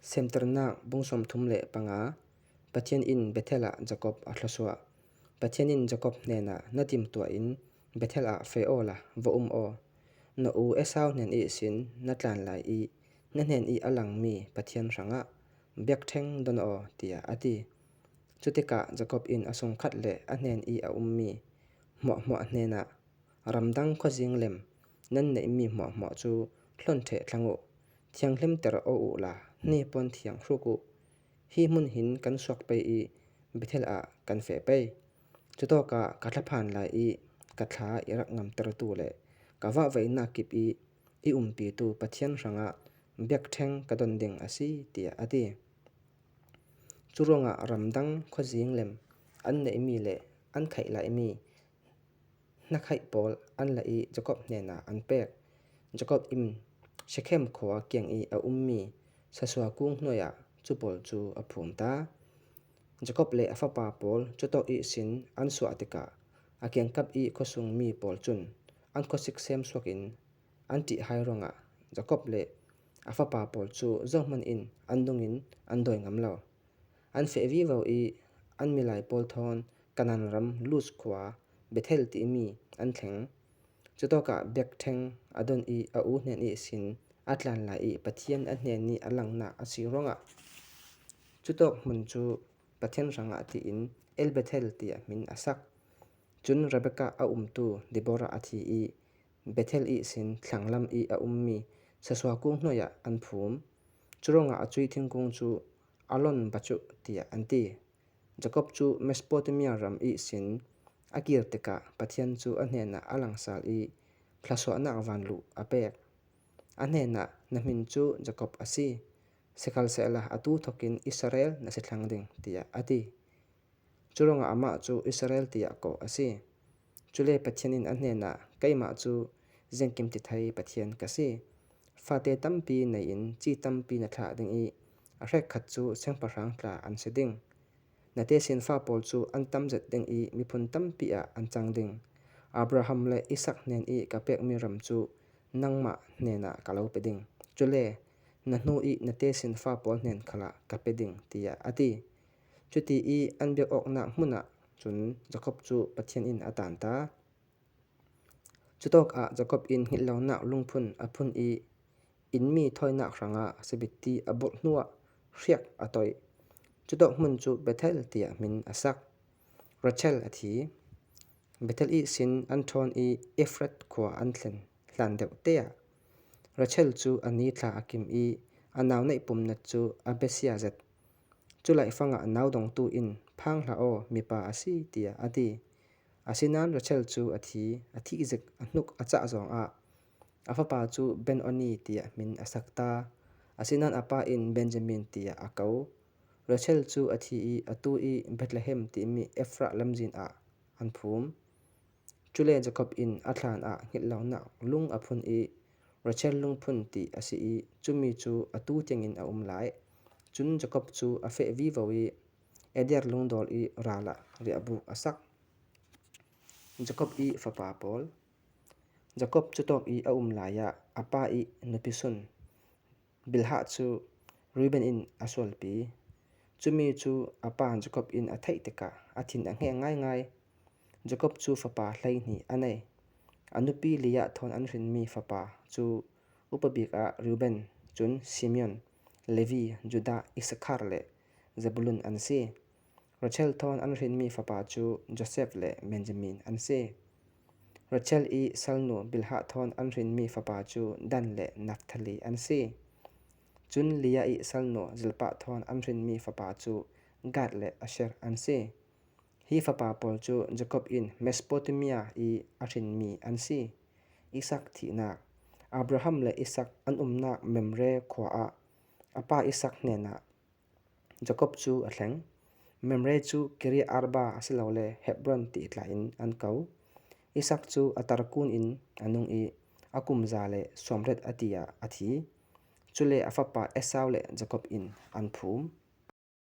Semternak bung 35. Pathian in Bethel ah Jakob a thluachuah. Pathian in Jakob hnenah na timhtuah in Bethel ah feh aw la va um aw. Na u Esau hnen ihsin na tlan lai i na hnen i a langmi Pathian hrangah biakṭheng don aw tiah a ti. Cutikah Jakob in a sungkhat le a hnen i a ummi hmuahhmuah hnenah ramdang khuazing lem nan neihmi hmuahhmuah cu hlonh ṭheh thlang u. Thianghlimter aw u la hnipuan thiang hruk u. Hi hmun hin kan suak pei i Bethel ah kan feh pei. Cutawk ah ka thlaphan lai i ka thla i rak ngamtertu le ka vahvaihnak kip i i umpitu Pathian hrangah biakṭheng ka don ding a si, tiah a ti. Curuangah ramdang khuazing lem an neihmi le an khaih laimi hnakhaih pawl an la i Jakob hnenah an pek. Jakob inn Shekhem khua kiang i a ummi sasua kung hnuai ah cu pawl cu a phum ta. Jakob le a fapa pawl cutawk ihsin an suah tikah a kiangkap i khuasung mi pawl cun an khuasik semsuak in an ṭihhai ruangah Jakob le a fapa pawl cu zohhmanh in an nung in an dawi ngam lo. An feh vivo i an milai pawl thawn Kanaan ram Luz khua Bethel timi an thleng. Cutawk ah biakṭheng a don i a u hnen ihsin a tlan lai i Pathian a hnen i a langhnak a si ruangah cutawk hmun cu Pathian hrangah tiin El Bethel tiah min a sak. Cun Rebekah a umtu Deborah a thi i Bethel ihsin thlanglam i a ummi sasua kung hnuai ah an phum. Curuangah a cui thingkung cu Alon Bachuh tiah an ti. Jakob cu Mesopotamia ram ihsin a kir tikah Pathian cu a hnenah a langsal i thlasuahnak vanluh a pek. A hnenah, Na min cu Jakob a si, sikhalsehla atu thawkin Israel na si thlang ding, tiah a ti. Curuangah amah cu Israel tiah kawh a si. Cule Pathian in a hnenah, Keimah cu Zengkimtithei Pathian ka si. Fate tampi nei in ci tampi na thlah ding i a hrekkhat cu siangpahrang tla an si ding. Na tesinfa pawl cu an tam zet ding i miphun tampi ah an cang ding. Abraham le Isak hnen i ka pekmi ram cu nangmah hnenah ka lo pe ding. Cule na hnu i na tesinfa pawl hnen khal ah ka pe ding, tiah a ti. Cuti i an biak awknak hmun ah cun Jakob cu Pathian inn a taan ta. Cutawk ah Jakob inn hngilhlonak lungphun a phun i innmi thawinak hrangah sabitti a burh hnuah hriak a toih. Cutawk hmun cu Bethel tiah min a sak. Rachel a thi. Bethel ihsin an ṭhawn i Efrat khua an thlen hlan deuh te ah Rachel cu a ni thla a kim i a nau neih pumnat cu a biasia zet. Cu laifang ah nau dongtu in phang hlah aw mipa a si tiah a ti. Asinain Rachel cu a thi, a thih zik a hnuk a cah zongah a fapa cu Ben-Oni tiah min a sak ta. Asinain a pa in Benjamin tiah a ko. Rachel cu a thi i atu i Bethlehem timi Efrah lamzin ah an phum. Cule Jakob inn a thlan ah hngilhlonak lung a phun i Rachel lungphun ti a si i cumi cu atu tiangin a um lai. Cun Jakob cu a feh vivo i Eder lungdawl i ral ah riahbuk a sak. Jakob i fapa pawl. Jakob cu tawk i a um lai ah a pa i nupi sun Bilhah cu Reuben in a sualpi. Cumi cu a pa Jakob in a theih tikah a thin a hngeng ngaingai. Jakob cu fapa 12 a nei. A nupi Leah thawn an hrinmi fapa cu upa bik ah Reuben, cun Simeon, Levi, Judah, Issakhar le Zebulun an si. Rachel thawn an hrinmi fapa cu Josef le Benjamin an si. Rachel i salnu Bilhah thawn an hrinmi fapa cu Dan le Naftali an si. Cun Leah i salnu Zilpah thawn an hrinmi fapa cu Gad le Asher an si. Hi fapa pawl cu Jakob in Mesopotamia i a hrinmi an si. Isak thihnak. Abraham le Isak an umnak Mamre khua ah a pa Isak hnenah Jakob cu a thleng. Mamre cu Kiriath-arba asilole Hebron ti tlai in an ko. Isak cu a tarkun in a nung i a kum za le sawmriat a ti ah a thi. Cule a fapa Esau le Jakob in an phum.